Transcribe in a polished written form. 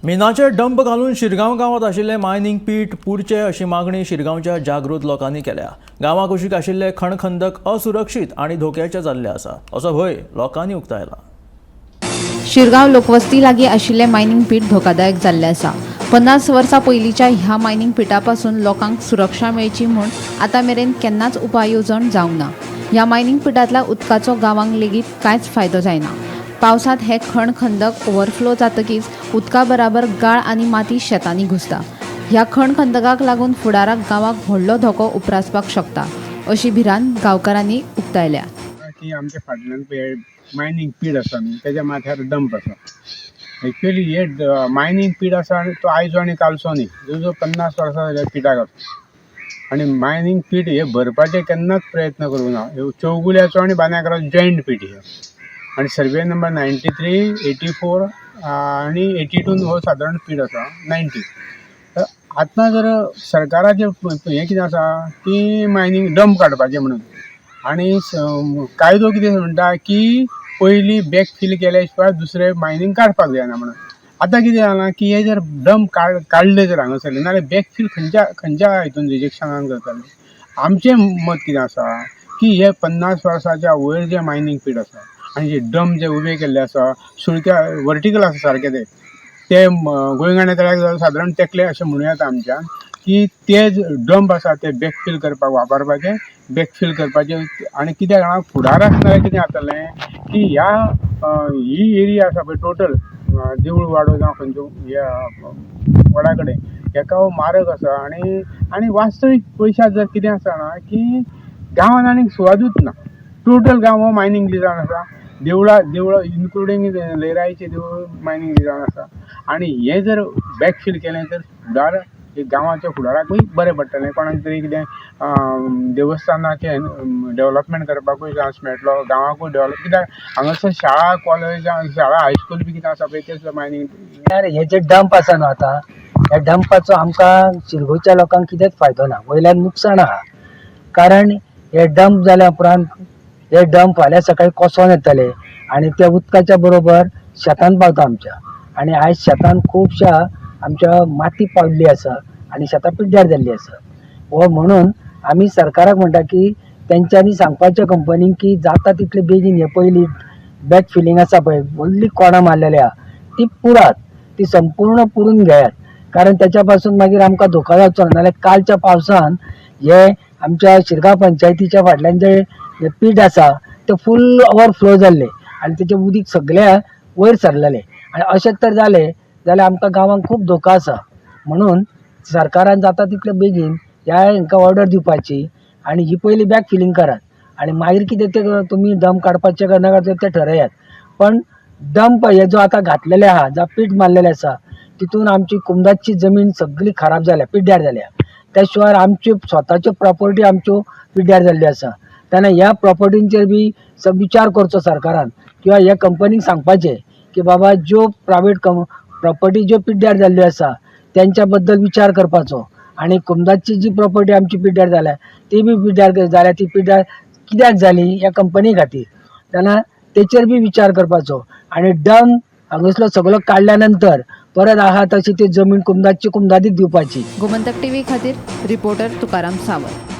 मिनाचे डंप घालून शिरगांव गांवांत आशिल्ले मायनींग पीट पुरचे अशी मागणी शिरगांवच्या जागृत लोकांनी केल्या. गांवा कुशीक आशिल्ले खणखंदक असुरक्षीत आनी धोक्याचे जाल्ले आसा असो भंय लोकांनी उक्तायला. शिरगांव लोकवस्ती लागीं आशिल्लें मायनींग पीट धोकादायक जाल्लें आसा. 50 वर्सां पयलींच्या ह्या मायनींग पिटा पासून लोकांक सुरक्षा मेळची म्हूण आतां मेरेन केन्नाच उपाय येवजण जावंक ना. ह्या मायनींग पिटांतल्या उदकाचो गांवांक लेगीत कांयच फायदो जायना. पावसांत हे खण खंदक ओवरफ्लो जातकीच उदका बराबर गाळ आनी माती शेतांनी घुसता. ह्या खण खंदकाक लागून फुडाराक गांवाक व्हडलो धोको उप्रासपाक शकता अशी भिरांत गांवकारांनी उक्तायल्या. की आमच्या फाटल्यान पळय मायनींग पीट आसा न्ही, तेज्या माथ्यार डंप आसा. एक्चुअली हे मायनींग पीट आसा आनी तो आयचो आनी कालचो न्ही, जवळ जवळ 50 वर्सां जाल्या पिटाक आसा आनी मायनींग पीट हे भरपाचे केन्नाच प्रयत्न करूंक ना. ह्यो चौगुल्याचो आनी बांद्याकराचो जॉयंट पीट हे आनी सर्वे नंबर 93, 84 आनी 82 हो सादारण पीट आसा 90. तर आतां जर सरकाराचें हें कितें आसा की मायनींग डंप काडपाचें म्हणून आनी कायदो कितें म्हणटा की पयलीं बॅक फील केल्या शिवाय दुसरें मायनींग काडपाक जायना म्हणून. आतां कितें जालां की हे जर डंप काडले जर हांगासरले नाल्यार बॅक फील खंयच्या खंयच्या हितून रिजेक्शनान करतले? आमचें मत कितें आसा की हे 50 वर्साच्या वयर जे मायनींग पीट आसा आनी जे डंप जे उबे केल्ले आसा, सुळक्या वर्टिकल आसा सारके, ते ते गोंयगाणे तळ्याक सादारण तेकले अशें म्हणूं येता आमच्यान की ते डंप आसा ते बॅकफील करपाक वापरपाचे, बॅकफील करपाचे. आनी कित्याक जाणा, फुडाराक नाल्यार कितें जातलें की ह्या ही एरिया आसा पळय टोटल देवूळ वाडो जावं खंयचो ह्या वडा कडेन हेका हो मारक आसा. आनी आनी वास्तवीक पयशांत जर कितें आसा जाणा की गांवांत आनीक सुवातूच ना. टोटल गांव हो मायनींग लिजान आसा. देवळां देवळां इन्क्लुडींग लयराईचें देवूळ मायनींग लिजान आसा. आनी हें जर बॅकफील केलें तर फुडार गांवाच्या फुडाराकूय बरें पडटलें. कोणाक तरी कितें देवस्थानाचें डेवलपमेंट करपाकूय चान्स मेळटलो, गांवाकूय डेवलप, कित्याक हांगासर शाळा कॉलेजां शाळा हायस्कूल बी कितें आसा पळय तें सुद्दां मायनींग. म्हळ्यार हे जे डंप आसा न्हू आतां, ह्या डंपाचो आमकां शिरगांवच्या लोकांक कितेंच फायदो ना, वयल्यान नुकसाण आहा. कारण हे डंप जाल्या उपरांत हे डंप फाल्यां सकाळीं कोसोन येतले आनी त्या उदकाच्या बरोबर शेतान पावता आमच्या. आनी आयज शेतान खुबश्या आमच्या माती पाविल्ली आसा आनी शेतां पिड्ड्यार जाल्ली आसा. हो म्हणून आमी सरकाराक म्हणटा की तेंच्यांनी सांगपाचें कंपनीक की जाता तितले बेगीन हे पयलीं बॅक फिलींग आसा पळय, व्हडली कोणां मारलेली आहा ती पुरात, ती संपूर्ण पुरून घेयात. कारण त्याच्या पासून मागीर आमकां धोका जावचो ना. नाल्यार कालच्या पावसान हे आमच्या शिरगांव पंचायतीच्या फाटल्यान जे जे पीट आसा ते फूल ओवरफ्लो जाल्ले आनी तेचें उदीक सगळ्या वयर सरलेलें. आनी अशें तर जालें जाल्यार आमकां गांवांक खूब धोका आसा. म्हणून सरकारान जाता तितले बेगीन ह्या हांकां ऑर्डर दिवपाची आनी ही पयली बॅक फिलींग करात आनी मागीर कितें तें तुमी डंप काडपाचें काय ना काडपाचें तें ठरयात. पण डंप हे जो आतां घातलेले आहा, जावं पीट मारलेले आसा, तितून आमची कुमदाची जमीन सगळी खराब जाल्या, पिड्ड्यार जाल्या. त्या शिवाय आमच्यो स्वताच्यो प्रॉपर्टी आमच्यो पिड्ड्यार जाल्ल्यो आसा. तेन्ना ह्या प्रॉपर्टींचेर बी विचार करचो सरकारान किंवा ह्या कंपनीक सांगपाचें की बाबा ज्यो प्रायवेट प्रॉपर्टी ज्यो पिड्ड्यार जाल्ल्यो आसा तेंच्या बद्दल विचार करपाचो. आनी कुमदाची जी प्रॉपर्टी आमची पिड्ड्यार जाल्या ती बी पिड्ड्यार जाल्या, ती पिड्ड्यार कित्याक जाली ह्या कंपनी खातीर, तेन्ना तेचेर बी विचार करपाचो. आनी डंप हांगासलो सगळो काडल्या नंतर परत आहा तशी ती जमीन कुमदाची कुमदादीक दिवपाची. गोमंतक टीव्ही खातीर रिपोर्टर तुकाराम सावंत.